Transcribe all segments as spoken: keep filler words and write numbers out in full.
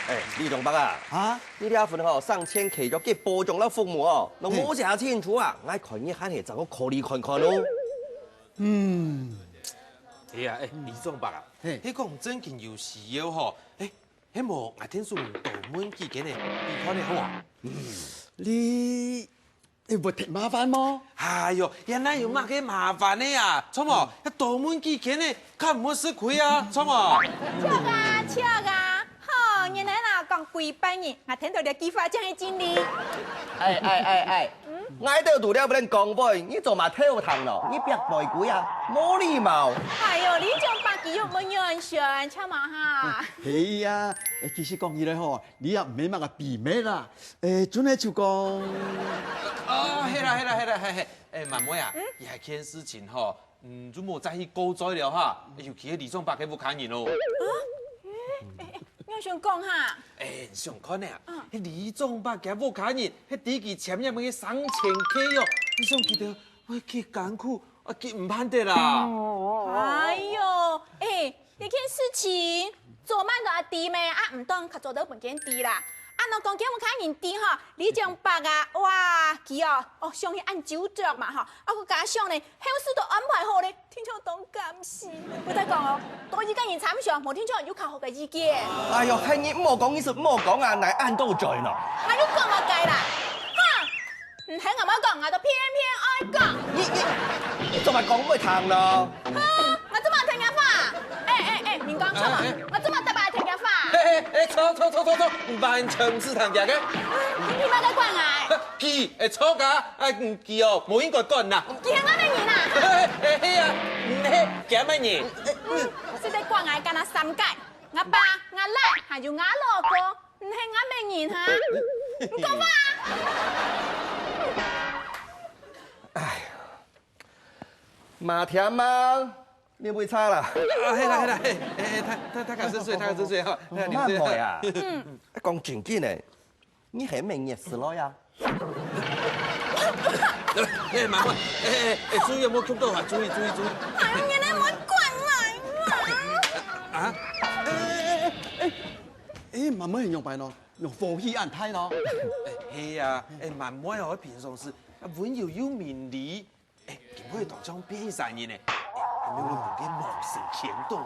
哎，李總伯啊，啊？你這份吼，上千K約个保障摎服務哦，攏無寫清楚啊，𠊎看你還係再過考慮看看哦。嗯。哎呀，哎，李總伯啊，嘿。你講正經有需要吼，哎，係無𠊎天數多問幾間个，你看你好啊？你 會忒麻煩無？哎喲，原來有麼个麻煩个啊？著無？要多問幾間呢，較毋會食虧啊，著無？著啊，著啊，吼，原來啦，講幾百人，𠊎聽到這句話正係真理。哎哎哎哎，𠊎兜都了不能講話，你做麼偷聽咯？你逼背鬼啊，無禮貌。哎喲，你種白雞肉無人選，著無哈？係啊，其實講起來吼， 你也毋係麼个秘密啦，誒，準係就講，哦，係啦係啦係啦係係，誒，滿妹啊，這件事情吼，嗯，就莫再去告狀了哈，尤其係李總伯个屋下人哦。仰想講哈？誒，你想看呢，該李總伯个屋下人，係知佢簽約个上千K哦，你想佢兜會幾艱苦，啊，幾毋盼得啦。哎喲，誒， 這件事情做麼个阿弟咩？啊，毋當較早都分佢知啦。啊，若講佢屋下人知吼，李總伯啊，哇，佢哦，哦，想去恁周到嘛吼，啊，佮家鄉呢，後事都安排好咧，聽著當感心。毋使講哦，多一個人參詳，無定著有較好个意見。哎喲，係你毋好講，你就毋好講啊，哪恁多嘴呢？𠊎有講麼个啦？哼！ 毋係𠊎無講，𠊎都偏偏愛講。你你你做麼講毋會聽咯？哼，𠊎做麼聽厥話？誒誒誒，明光著無？𠊎做麼逐擺聽厥話？嘿嘿，誒，著著著著著，完全毋使聽厥个。你憑麼个管𠊎？佢，誒，著个，誒，佢哦，無應該管啦。佢係𠊎个人啊！誒，係啊，你係厥个人。嗯，使得管𠊎干那三屆，吾爸、吾倈，還有吾老公。 毋係𠊎个人哈？你講話啊！哎呀，馬田嘛，你杯茶啦。啊，係啦係啦，係，誒誒，大大大家先水，大家先水哈，大家先水。慢來啊，講正經个，你係麼个意思咯呀？誒，慢慢，誒誒誒，注意，莫嗆到啊，注意注意注意。哎呀，你來莫管𠊎啦！啊？誒誒誒誒。 誒，滿妹仰般咯？仰火氣恁大咯？誒，係啊，誒，滿妹哦，平常時啊溫柔又明理，誒，今晡日當像變一儕人呢，誒，還無分佢望神牽到啊！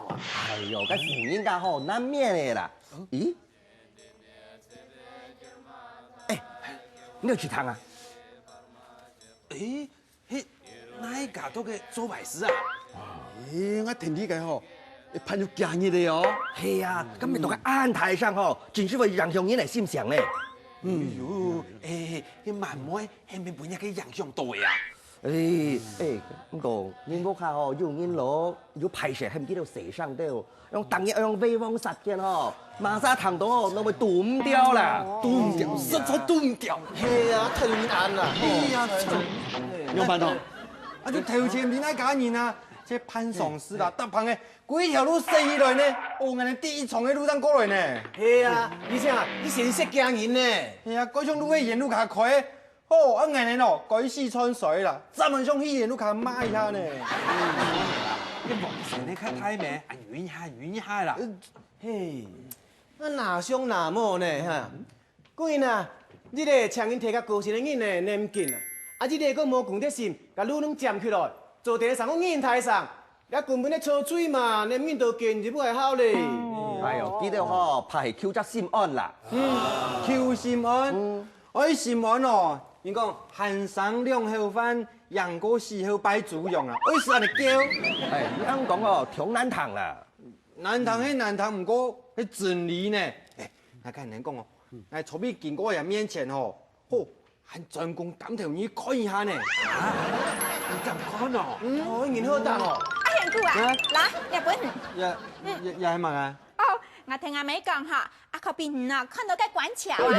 哎喲，該婦人家吼，難免个啦。咦？誒，你有去聽啊？誒， 係哪一家到个做壞事啊？誒，𠊎聽你个吼，會辦有幾日个哦。係啊，今日到个恁大聲吼，真係會影響人个心情呢。哎喲，誒，該滿妹係毋係分人个影響到个啊？誒誒，毋過人屋下吼有人老，有歹勢喊佢兜洗身兜， 用逐日用威風殺見吼，麼儕聽到吼，攏會堵毋著啦。堵毋著，實在堵毋著。係啊，太有人恁啦。係啊，仰般哦？啊，就頭前面該家人啊，這辦喪事啦，搭棚个，歸條路踅起來呢，哦，𠊎等第一重个路上過來呢。係啊，而且啊，你先識驚人呢。係啊，該種路个沿路較開， 哦，啊，𠊎呢哦，該死穿衰啦，專門想去沿路較罵一下呢。該風聲呢較大咩？啊，忍一下，忍一下啦。嘿，啊，那想那無呢哈。故因啊，你咧請人提較高薪个人呢，念緊啊，啊，你咧講無公德心，甲路攏佔起來，做得上个人台上， 也根本咧吵嘴嘛，連命都見就不還好咧。哎喲，佢兜吼，怕係求隻心安啦。嗯，求心安，愛心安哦。人講寒窗兩口飯，贏過四口拜豬樣啊，愛死恁樣叫。哎，你恁講哦，忒難聽啦。難聽係難聽，毋過係真理呢。哎，𠊎跟你講哦，𠊎昨晡經過佢面前吼，吼， 還專工擔頭入去看一下呢。啊，你敢看哦？嗯，哦，人好打哦。阿賢姑啊，啊？來，這分你。也也也還蠻啊。哦，𠊎聽阿姆講哈，阿可比你啊，看到該關卡啊。哎。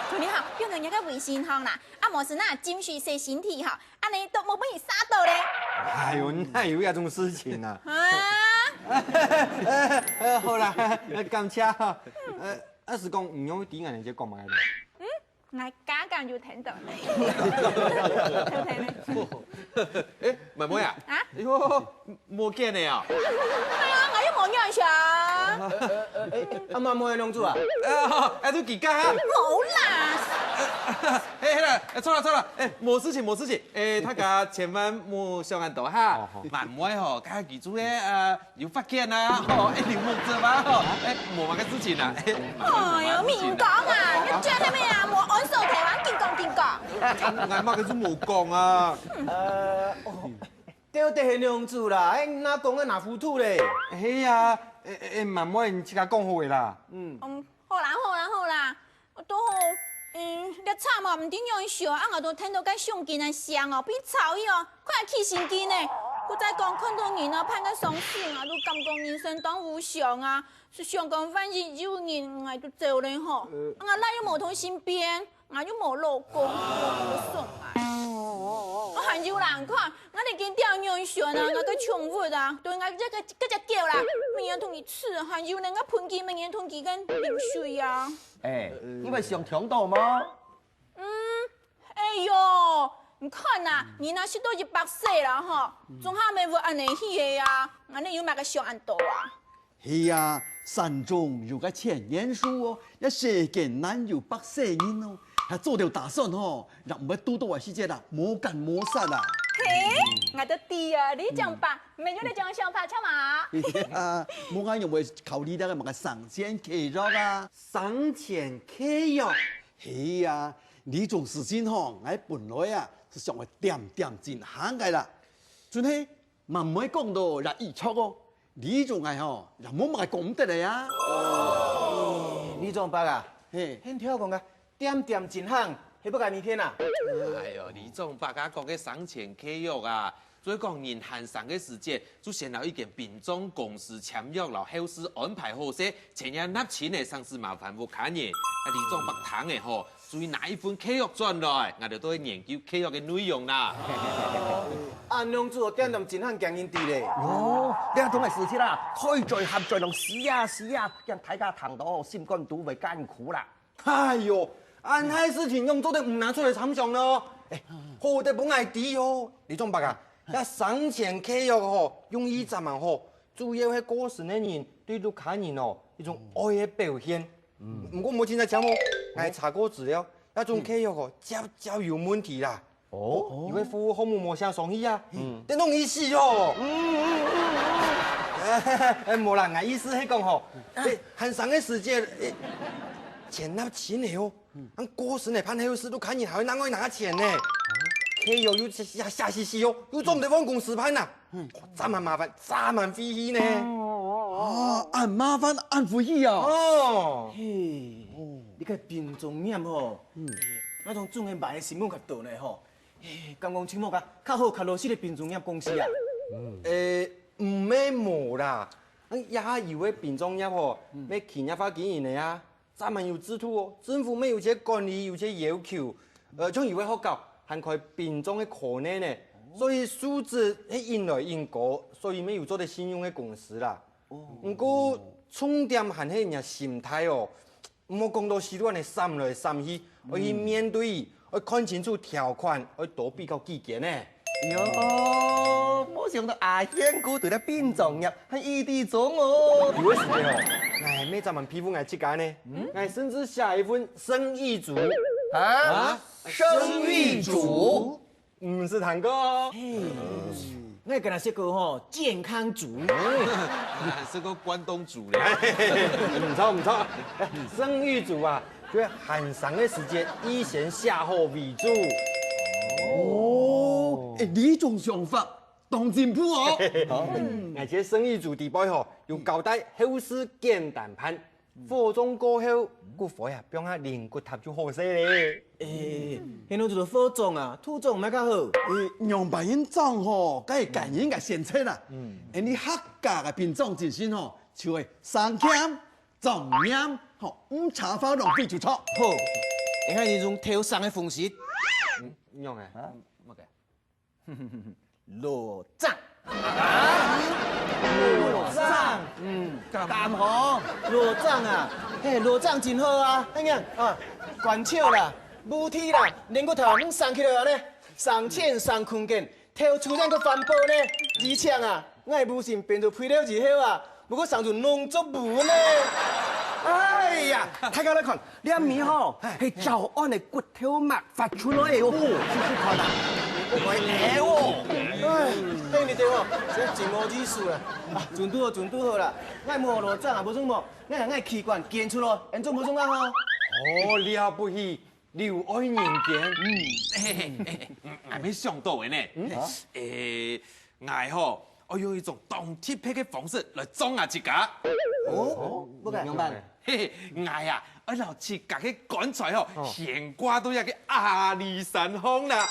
昨日哈，用到你个衛生巾啦，啊，無係那浸水洗身體哈，恁樣都無分你殺到咧。哎喲，哪有這種事情啊？啊？呃，好啦，感謝哈。呃，阿是講你用第一眼就講嘛。嗯？ 𠊎剛剛有聽到。偷聽呢。哎，妹妹啊，啊？哎喲，無見了啊！哎呀，𠊎又無仰想？哎，阿媽，莫个弄住啊？哎，都幾个啊？無啦。哎，嘿啦，哎，錯了錯了，哎，無事情無事情，哎，大家千萬莫想恁多哈。滿妹吼，該記住咧，呃，有發現啊，吼，哎，有目汁啊，吼，哎，無麼个事情啊，哎，哎喲，明講啊，你做啥物啊？無安守台灣，緊講緊講。哎，麼个都無講啊。呃，哦， 到底係仰子啦，哎，那講个那糊塗咧。係啊，哎哎，滿妹，你自家講好个啦。嗯，好啦好啦好啦，都好，嗯，這慘啊，毋知仰想，啊，𠊎都聽到該相片个聲哦，比吵一樣，快起神經呢。佢再講看到人啊，伴个傷心啊，都感覺人生當無常啊，係想講萬一有人，𠊎就走了吼，啊，𠊎倈又無同身邊。 𠊎又無老公，無送啊。啊，還有啦，你看，𠊎已經吊軟船啊，𠊎个寵物啊，對𠊎這个這隻狗啦，每日同佢食，還有呢，𠊎盆景每日同佢个淋水啊。哎，你會想通到嗎？嗯，哎喲，你看呐，人啊，食到一百歲啦吼，總下尾會恁呢去个啊，𠊎呢有麼个想恁多啊？ 係啊，山中有個千年樹哦，這世間難有百歲人哦，還做得打算吼，讓毋會堵到个時節啦，無乾無殺啊。嘿，𠊎都知啊，里長伯，你有這種想法做麼？啊，無𠊎仰會考慮這個麼个生前契約啊？生前契約？係啊，這種事情吼，𠊎本來啊係想愛點點進行个啦，準係 滿妹講到也已著哦，里長𠊎吼，也無麼个講毋得个啊。里長伯啊，嘿，你聽講啊，點點進行，係不該麼片啊？哎喲，里長伯啊，講个生前契約啊，所以講人還生个時節，就先摎一間殯葬公司簽約，摎後事安排好勢，錢也納清个，省事麻煩屋下人。啊，里長伯聽个吼， 所以拿一份契約轉來，𠊎兜都會研究契約个內容啦。恁樣做點點真還驚人知咧。哦，這種个事情啊，開嘴合嘴攏死啊死啊，讓大家聽到心肝肚會艱苦啦。哎喲，恁大事情仰做得毋拿出來參詳呢？哎，好得分𠊎知哦，里長伯啊，這生前契約吼，用意正蠻好，主要係過身个人對屋下人哦，一種愛个表現。 毋過無清楚哦，𠊎查過資料，這種契約哦，輒輒有問題啦。哦，有个服務項目無寫上去啊，等同於死哦。哎，無啦，𠊎意思係講吼，哎，還生个時節，哎，錢納清了哦，恁過身了辦後事都看你還會另外拿錢呢。契約又寫寫寫死哦，又做毋得換公司辦吶，正蠻麻煩，正蠻費氣呢。啊，恁麻煩，恁費氣啊！哦。 嘿，你个殯葬業吼，該種總係賣个新聞較多呢吼。嘿，敢講請問个較好較老實个殯葬業公司啊？誒，毋係無啦，也有个殯葬業吼，乜企業化經營个啊，正蠻有制度哦，政府乜有兜管理，有兜要求。呃，像有个學校還開殯葬个課程呢，所以素質係引來引高，所以乜有做得信用个公司啦。毋過重點還係人个心態哦。 毋好講到死都恁樣閃來閃去，愛去面對，愛看清楚條款，愛多比較幾間呢。喲，無想到阿賢哥對這殯葬業還異地中哦。有个時節哦，𠊎乜正蠻佩服𠊎自家呢。𠊎甚至寫一份生意組。啊？生意組？ 毋識聽過。嘿，𠊎跟佢食過吼，健康組。食過關東煮咧。毋著毋著，生意組啊，就係還生个時節，預先寫好遺囑。哦，誒，這種想法當進步哦。𠊎這生意組底背吼，有交代後事簡單辦， 火葬過後，骨灰啊，放下靈骨塔就好勢咧。誒，現在做到火葬啊，土葬毋係較好？誒，仰般人葬吼，該係個人个選擇啦。誒，你客家个殯葬精神吼，就係省儉、莊嚴，吼，毋奢華浪費就著。好，你看你用偷生个方式。仰啊？麼个？ 落葬。啊？落葬？嗯，敢吼？落葬啊，嘿，落葬真好啊，恁樣啊，懸草啦，母體啦，連骨頭攏生起來啊呢，省錢省空間，頭自然閣環保呢，而且啊，𠊎母親變做肥料之後啊，毋過生出農作物呢。哎呀，大家來看，這味吼，係早安个骨頭肉發出來个哦，試試看啊。哎哦，哎，你對我，真真無意思啦。啊，準拄好，準拄好啦。𠊎無落掌啊，無算無，𠊎拿𠊎器官捐出來，恁做無算啊吼。哦，了不起， 留愛人間。嗯，嘿嘿嘿，𠊎乜想到个呢。嗯？誒，𠊎吼，愛用一種當特別个方式來裝下自家。哦，仰般？嘿嘿，𠊎啊，愛摎自家个棺材吼，懸掛到這个阿里山項啦。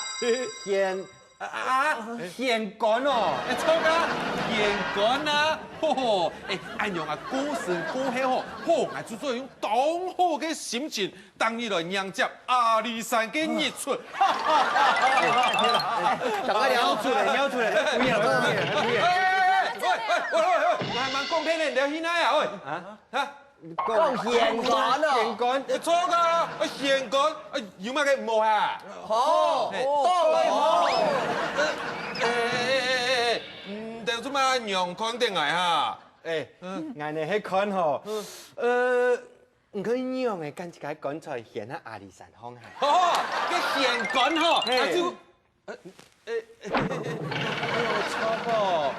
懸啊，懸棺哦。誒，著啊，懸棺啊，吼吼，誒，恁樣啊，過身過後吼，吼，𠊎就做用當好个心情， 等你來迎接阿里山个日出。哈哈哈哈哈！趕快尿出來，尿出來，不要了，不要了，不要了。喂喂喂喂喂，𠊎還吂講片呢，你去哪啊？喂，啊？啊？講懸棺哦。懸棺，著啊，懸棺，有麼个毋好啊？好，嘿，當然好。誒誒誒誒誒，你兜做麼仰看等𠊎哈？誒，𠊎呢係看吼，呃， 毋過仰仔敢自家棺材懸啊阿里山項啊？吼，該懸棺吼，嘿。啊就，呃，呃，呃，著哦。